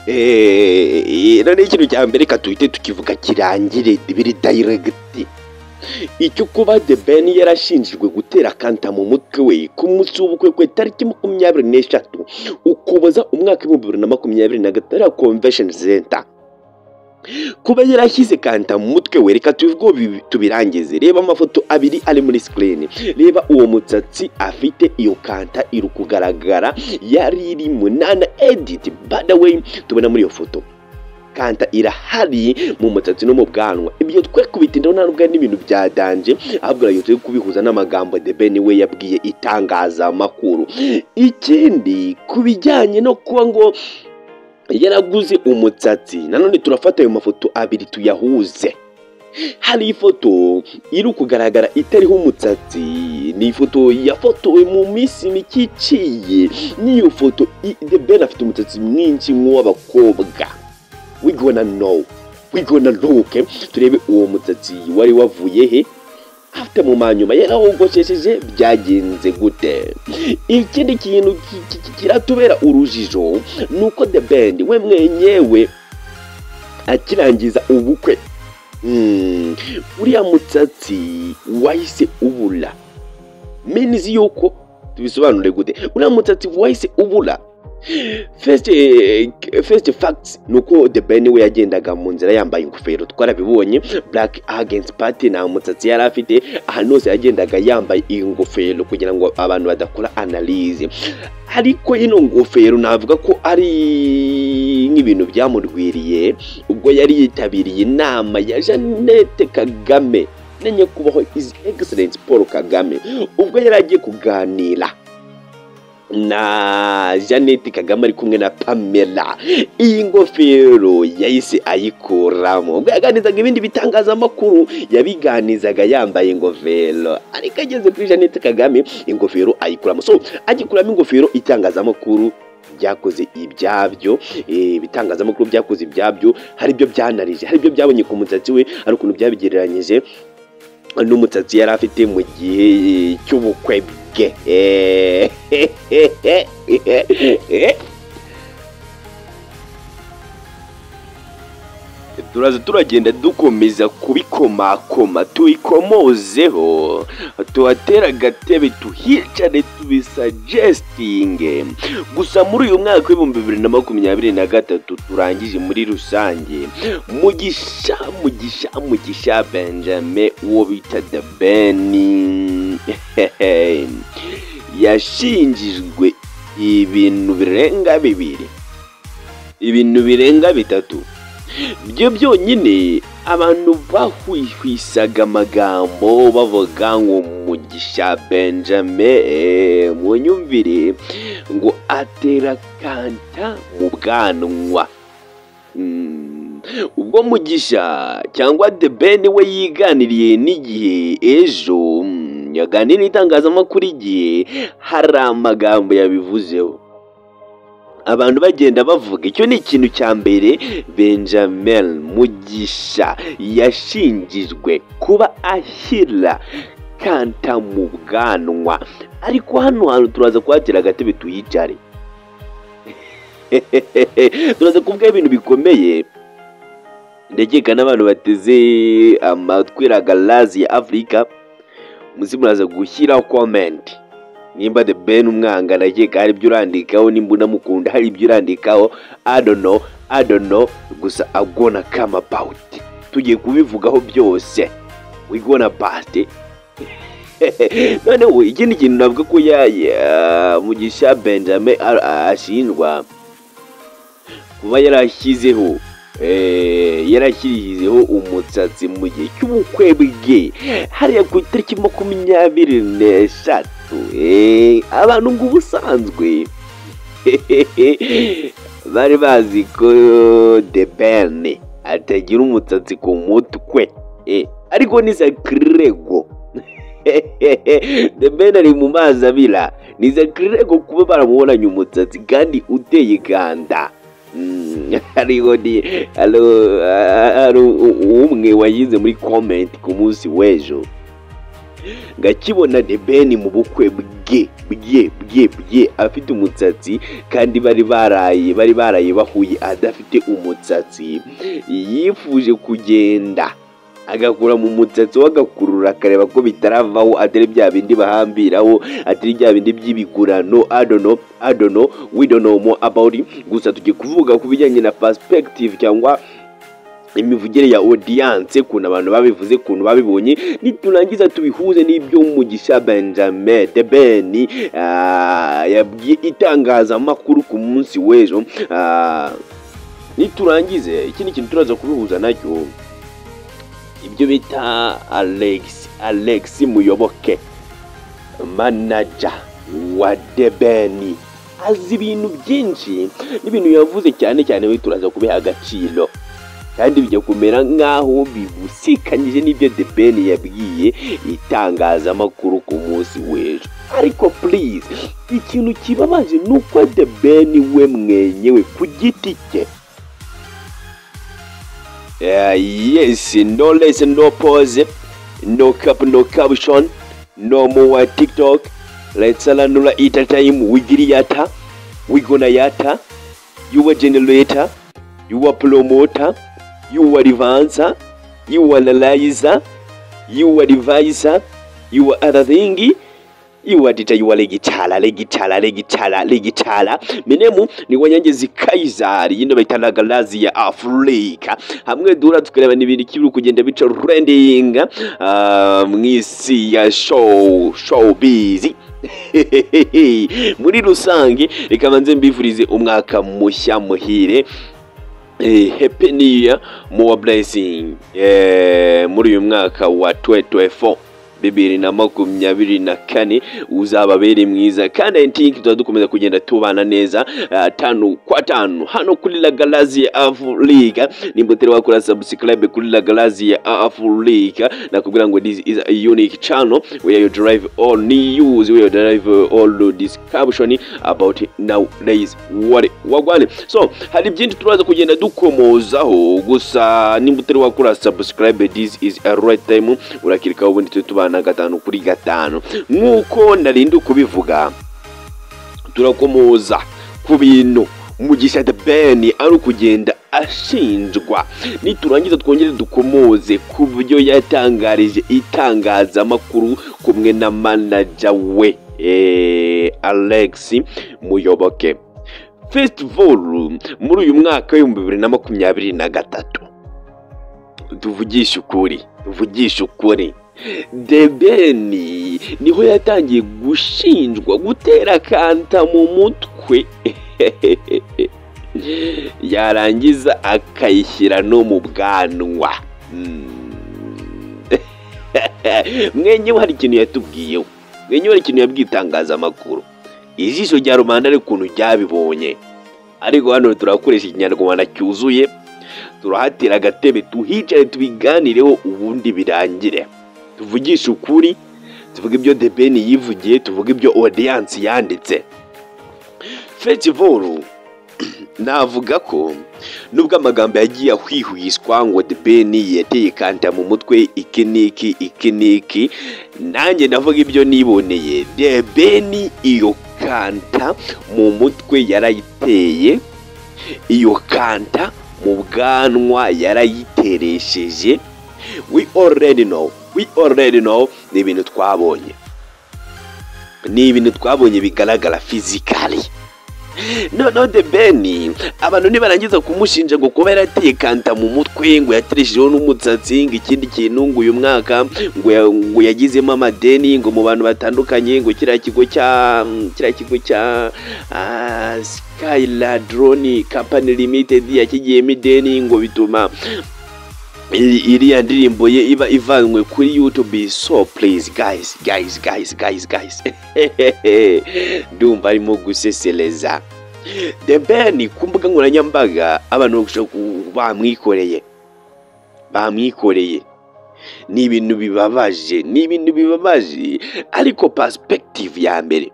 None ikintu cya mbere reka tuhite tukivuga kirangire biri direct. Icyo kuba The Ben yarashinjijwe gutera kanta mu mutwe we ku munsi w'ubukwe kwe tariki 23 Ukuboza umwaka 2023 Convention Center. Kuba yarashyize kanta mu mutwe we, reka tubivuge tubirangize. Reba amafoto abiri ari muri screen, reba uwo mutsatsi afite, iyo kanta iri kugaragara yari iri munana edit. By the way, tubona muri iyo foto kanta irahari mu mutsatsi no mu bwanwa. Ibyo twe kubitindaho nta nubwo ari n'ibintu bya danje, ahubwo rero turi kubihuza n'amagambo The Ben we yabwiye itangazamakuru. Ikindi ku bijyanye no kuba ngo yaraguze umutsatsi, nanone turafata ayo mafoto abiri tuyahuze. Hari ifoto iri kugaragara itariho umutsatsi, ni ifoto yafotowe mu minsi mike iciye. N'iyo foto The Ben afite umutsatsi mwinshi nk'uw'abakobwa. We gonna know, we gonna look, turebe uwo mutsatsi wari wavuye he, afite mu manyuma yarawogoshesheje byagenze gute. Ikindi kintu kiratubera urujijo ni uko The Ben we mwenyewe akirangiza ubukwe, uriya mutsatsi wahise ubura. Means yuko tubisobanure gute, uriya mutsatsi wahise ubura. First facts nuko The Ben we yagendaga mu nzira yambaye ingofero, twarabibonye. Black Agents Party nta mutsatsi yari afite, ahantu hose yagendaga yambaye ingofero kugira ngo abantu badakora analyse. Ariko ino ngofero navuga ko ari nk'ibintu byamurwiriye ubwo yari yitabiriye inama ya Jeannette Kagame na nyakubahwa His Excellency Paul Kagame, ubwo yari agiye kuganira na Jeannette Kagame ari kumwe na Pamela. Iyi ngofero yahise ayikuramo. Ubwo yaganizaga ibindi bitangazamakuru yabiganizaga yambaye ingofero, ariko ageze kuri Jeannette Kagame ingofero ayikuramo. So agikuramo ingofero, itangazamakuru byakoze ibyabyo, ibitangazamakuru byakoze ibyabyo. Hari ibyo byanarije, hari ibyo byabonye ku mutsatsi we, hari ukuntu byabigereranyije n'umutsatsi yari afite mu gihe cy'ubukwe bwe. Turaza turagenda dukomeza kubikomakoma, tubikomozeho, tuhatera agatebe, tuhicare, tubisuggestinge. Gusa muri uyu mwaka w'2023 turangije muri rusange, Mugisha Mugisha Mugisha Benjamin uwo bita The Ben yashinjijwe ibintu birenga bibiri, ibintu birenga bitatu. Byo byonyine abantu bahwihwisaga amagambo bavuga ngo Mugisha Benjamin munyumvire ngo atera kanta mu bwanwa. Ubwo Mugisha cyangwa The Ben we yiganiriye n'igihe ejo, yaganiriye n'itangazamakuru igihe, hari amagambo yabivuzeho abantu bagenda bavuga. Icyo ni ikintu cya mbere Benjamin Mugisha yashinjijwe kuba ashyira kanta mu bwanwa. Ariko hano hantu turaza kuhatira agatebe tuyicare, turaza kuvuga ibintu bikomeye. Ndakeka n'abantu bateze amatwi Ragalazi ya Afrika muzi muraza gushyiraho comment nimba The Ben umwanga, ndakeka hari ibyo urandikaho, nimba unamukunda hari ibyo urandikaho. I don't know, I don't know, gusa I gonna come about, tugiye kubivugaho byose, we gonna bust. Noneho ikindi kintu navuga ko Mugisha Benjamin ashinjwa kuba yarashyizeho yarashyiriyeho umutsatsi mu gihe cy'ubukwe bwe hariya ku itariki 23. Abantu ngo ubusanzwe bari bazi ko The Ben atagira umutsatsi ku mutwe, ariko ni sakirego. The Ben ari mu mazi abira, ni sakirego kuba baramubonanye umutsatsi kandi uteye kanda. Hariho umwe wayize muri comment ku munsi w'ejo Ngakibona The Ben mu bukwe bwe afite umusatsi, kandi bari baraye bahuye adafite umusatsi, yifuje kugenda agakura mu musatsi we, agakurura, akareba ko bitaravaho, atari bya bindi bahambiraho, atari bya bindi by'ibigurano. I don't know, I don't know, we don't know more about it. Gusa tugiye kuvuga ku bijyanye na perspective cyangwa imivugire ya audience, ukuntu abantu babivuze, ukuntu babibonye. Niturangiza tubihuze n'ibyo Mugisha Benjamin The Ben yabwiye itangazamakuru ku munsi w'ejo. Niturangize ikindi kintu turaza kubihuza nacyo, ibyo bita Alex Muyoboke, manager wa The Ben, azi ibintu byinshi n'ibintu yavuze cyane cyane we turaza kubiha agaciro, kandi bijya kumera nk'aho bibusikanyije n'ibyo The Ben yabwiye itangazamakuru ku munsi w'ejo. Ariko please, ikintu kibabaje ni uko The Ben we mwenyewe ku giti cye, yes, no less, no pause, no cap, no caption, no more TikTok. Let's alanula ita time wigiriyata wigona yata. You are generator, you are promoter, you are advancer, you are analyzer, you are advisor, you are other thing, you are dita, you are legitala, legitala, legitala, legitala. Minemu ni Wanyangezi Kaizari, yino baita Galazi ya Afrika, hamwe dura tukareba n'ibintu kibiri kugenda bica trending mw'isi ya showbiz muri rusange. Reka manze mbifurize umwaka mushya muhire. Happy New Year, more blessing muri uyu mwaka wa 2024, 2024, uzababere mwiza. Kandi I think tuba dukomeza kugenda tubana neza tanu kwa tanu hano kuri La Galazi ya Africa. Nimba utari wakora subscribe kuri La Galazi ya Africa, nakubwira ngo this is a unique channel where you drive all news, where you drive all description about nowadays what wagwane. So hari byinshi turaza kugenda dukomozaho, gusa nimba utari wakora subscribe, this is a right time, urakirika ubundi tujye tubana gatanu kuri gatanu. Nk'uko narindi kubivuga, turakomoza ku bintu Mugisha The Ben ari ukugenda ashinjwa. Niturangiza twongere dukomoze ku byo yatangarije itangazamakuru kumwe na manager we Alex Muyoboke. First of all, muri uyu mwaka w'2023, tuvugishe ukuri, tuvugishe ukuri, The Ben niho yatangiye gushinjwa gutera kanta mu mutwe, yarangiza akayishyira no mu bwanwa. Mwenyewe hari ikintu yatubwiyeho, mwenyewe hari ikintu yabwiye itangazamakuru, ijisho rya rubanda ari ukuntu ryabibonye. Ariko hano turakoresha Ikinyarwanda cyuzuye, turahatira agatebe tuhicare tubiganireho, ubundi birangire. Tuvugishe ukuri, tuvuge ibyo The Ben yivugiye, tuvuge ibyo audience yanditse. Festival, navuga ko nubwo amagambo yagiye ahwihwiswa ngo The Ben yateye kanta mu mutwe, iki n'iki, iki n'iki, nanjye ndavuga ibyo niboneye. The Ben iyo kanta mu mutwe yarayiteye, iyo kanta mu bwanwa yarayiteresheje. We already know, we already know, ni ibintu twabonye, ni ibintu twabonye bigaragara physically. Noneho The Ben, abantu nibarangiza kumushinja ngo kuba yarateye kanta mu mutwe, ngo yatereshejeho n'umusatsi, ngo ikindi kintu, ngo uyu mwaka ngo yagizemo amadeni, ngo mu bantu batandukanye, ngo kiriya kigo cya Skyla Drone Company Limited yakigiyemo ideni, ngo bituma iriya ndirimbo ye iba ivanywe kuri YouTube. So please guys, guys, guys, guys, guys, ndumva arimo gusesereza The Ben ku mbuga nkoranyambaga. Abantu bamwikoreye, bamwikoreye, ni ibintu bibabaje, ni ibintu bibabaje. Ariko perspective ya mbere,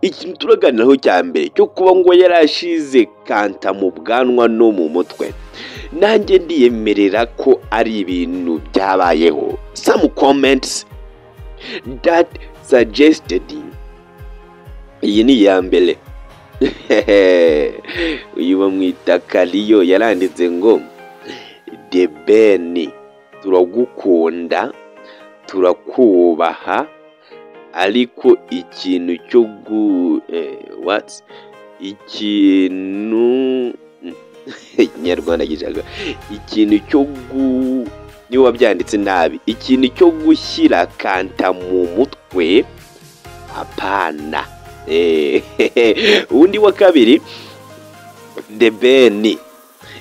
ikintu turaganiraho cya mbere cyo kuba ngo yarashize kanta mu bwanwa no mu mutwe, nanjye ndiyemerera ko ari ibintu byabayeho. Some comments that suggested. Iyi ni iya mbere. Uyu bamwita Kariyo, yaranditse ngo: "The Ben, turagukunda, turakubaha, ariko ikintu cyo gu what, ikintu Ikinyarwanda gishaka, ikintu cyo gu, niba wabyanditse nabi, ikintu cyo gushyira kanta mu mutwe, apana." Undi wa kabiri: "The Ben,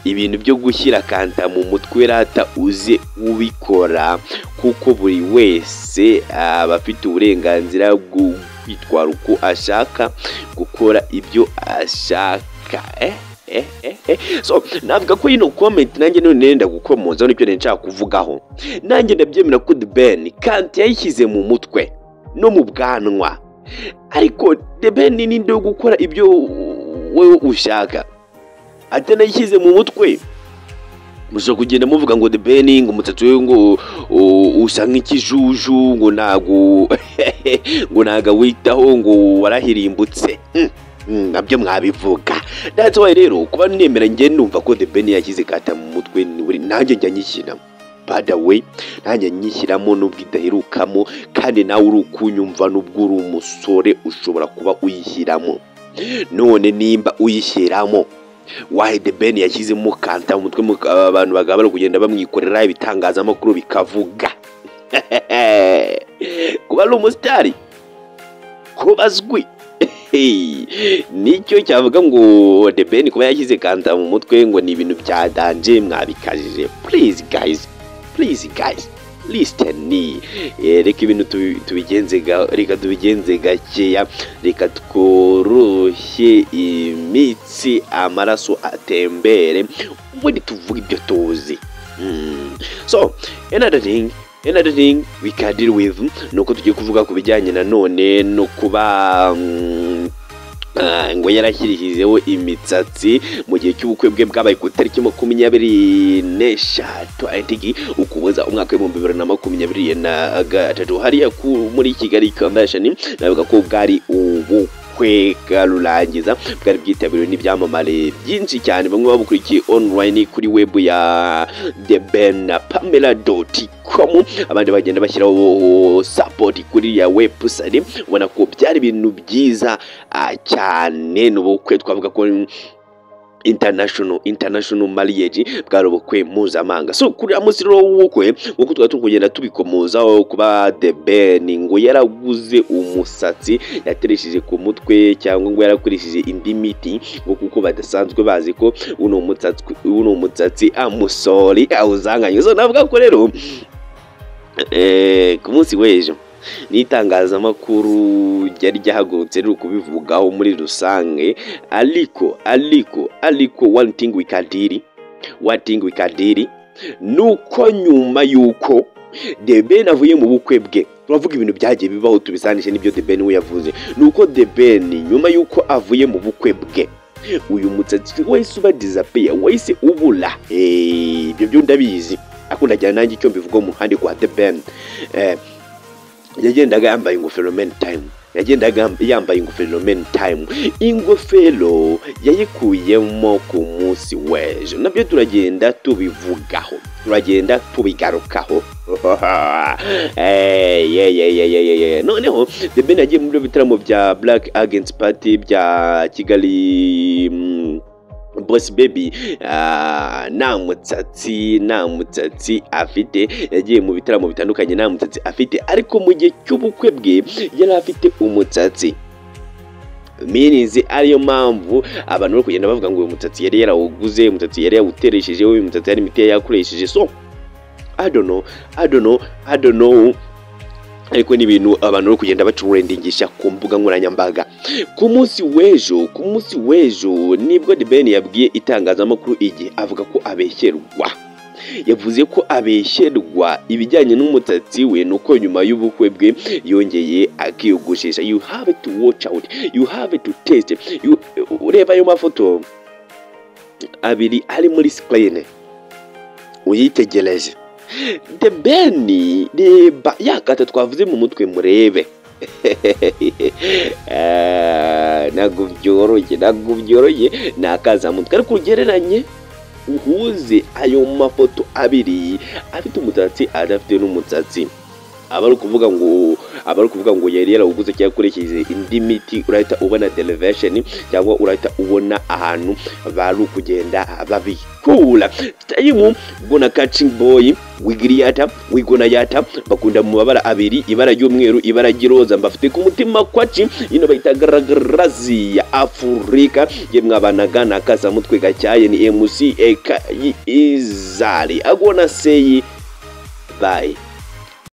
ibintu byo gushyira kanta mu mutwe rata uze ubikora, kuko buri wese aba afite uburenganzira bwo kwitwara uko ashaka, gukora ibyo ashaka." So navuga ko ino comment nanjye none nenda gukomoza nicyo nshaka kuvugaho. Nanjye ndabyemera ko The Ben kanta yayishyize mu mutwe no mu bwanwa, ariko The Ben ninde wo gukora ibyo wowe ushaka atanayishyize mu mutwe? Mushobora kugenda muvuga ngo The Ben, ngo umusatsi we ngo usa nk'ikijuju, ngo ntago awitaho, ngo warahirimbutse. Nabyo mwabivuga. That's why rero kuba nemera, njye numva ko The Ben yashyize kata mu mutwe, nanjye njya nyishyiramo. By the way, nanjye nyishyiramo nubwo idaherukamo. Kandi nawe uri ukunyumva, nubwo uri umusore, ushobora kuba uyishyiramo. None nimba uyishyiramo, why The Ben yashyizemo kanta mu mutwe, abantu bakaba bari kugenda bamwikorera, ibitangazamakuru bikavuga kuba ari umusitari, kuba azwi? Nicyo cyavuga ngo The Ben kuba yashyize kanta mu mutwe ngo ni ibintu bya danger. Mwabikajije. Please guys, please guys, listen. Reka ibintu tubigenze, reka tubigenze gakeya, reka tworoshye imitsi, amaraso atembere, ubundi tuvuge ibyo tuzi. So another thing we can deal with ni uko tugiye kuvuga ku bijyanye nanone no kuba ngo yarashyirihizeho imitsatsi mu gihe cy'ubukwe bwe bwabaye ku itariki 23, I think, Ukuboza, umwaka w'2023, hariya muri Kigali Convention. Navuga ko bwari ubukwe rurangiza, bwari bwitabiriwe n'ibyamamare byinshi cyane. Bamwe babukurikiye online kuri web ya thebenpamela.com, abandi bagenda bashyiraho support kuri ya website. Ubona ko byari ibintu byiza cyane. N'ubukwe twavuga ko international marriage, bwari ubukwe mpuzamahanga. So kuri munsi rero w'ubukwe, nk'uko twari turi kugenda tubikomozaho, kuba The Ben ngo yaraguze umusatsi yateresheje ku mutwe, cyangwa ngo yarakoresheje indi miti, ngo kuko badasanzwe bazi ko uno mutsatsi amusori awuzanganye. So navuga ko rero ku munsi w'ejo n'itangazamakuru ryari ryahagurutse riri kubivugaho muri rusange. Ariko one thing we can deal nuko nyuma yuko The Ben avuye mu bukwe bwe, turavuga ibintu byagiye bibaho tubisanishe n'ibyo The Ben we yavuze, nuko The Ben nyuma yuko avuye mu bukwe bwe, uyu musatsi wahise uba disappear, wahise ubura. Ibyo byo ndabizi, ariko ndagira nanjye icyo mbivuga mu ruhande rwa The Ben. Yagendaga yambaye ingofero many time, yagendaga yambaye ingofero many time. Ingofero yayikuyemo ku munsi w'ejo, nabyo turagenda tubivugaho, turagenda tubigarukaho. Ye, ye, ye, ye, ye, ye. Noneho The Ben yagiye muri bitaramo bya Black Agents Party bya Kigali Boss Baby, nta mutsatsi afite. Yagiye mu bitaramo bitandukanye nta mutsatsi afite, ariko mu gihe cy'ubukwe bwe yari afite umutsatsi. Means ariyo mpamvu abantu bari kugenda bavuga ngo uyu mutsatsi yari yarawuguze, umusatsi yari yawuteresheje, uyu mutsatsi yari imiti yari yakoresheje. So I don't know, I don't know, I don't know, ariko ni ibintu abantu bari kugenda batrendingisha ku mbuga nkoranyambaga. Ku munsi w'ejo nibwo The Ben yabwiye itangazamakuru Igihe, avuga ko abeshyerwa. Yavuze ko abeshyerwa ibijyanye n'umusatsi we, nuko nyuma y'ubukwe bwe yongeye akiyogoshesha. You have to watch out, you have to test you, ureba ayo mafoto abiri ari muri screen, uyitegereze. The Ben, reba yakata twavuze mu mutwe, murebe. Ntabwo byoroshye, ntabwo byoroshye, ni akazamutwe. Ariko ugereranye, uhuze ayo mafoto abiri, afite umusatsi, adafite n'umusatsi, aba ari ukuvuga ngo yari yarawuguze cyangwa akoresheje indi miti. Urahita ubona derivation cyangwa urahita ubona ahantu bari ukugenda babikura. Time gonna catching boy wigiriyata wigona yata bakunda mu mabara abiri, ibara ry'umweru, ibara ry'iroza. Mbafite ku mutima kwaci ino bayita garagarazi ya Afurika. Ye mwabanaga na kasamutwe gacyaye, ni MC Eka Izari agona. Say bye.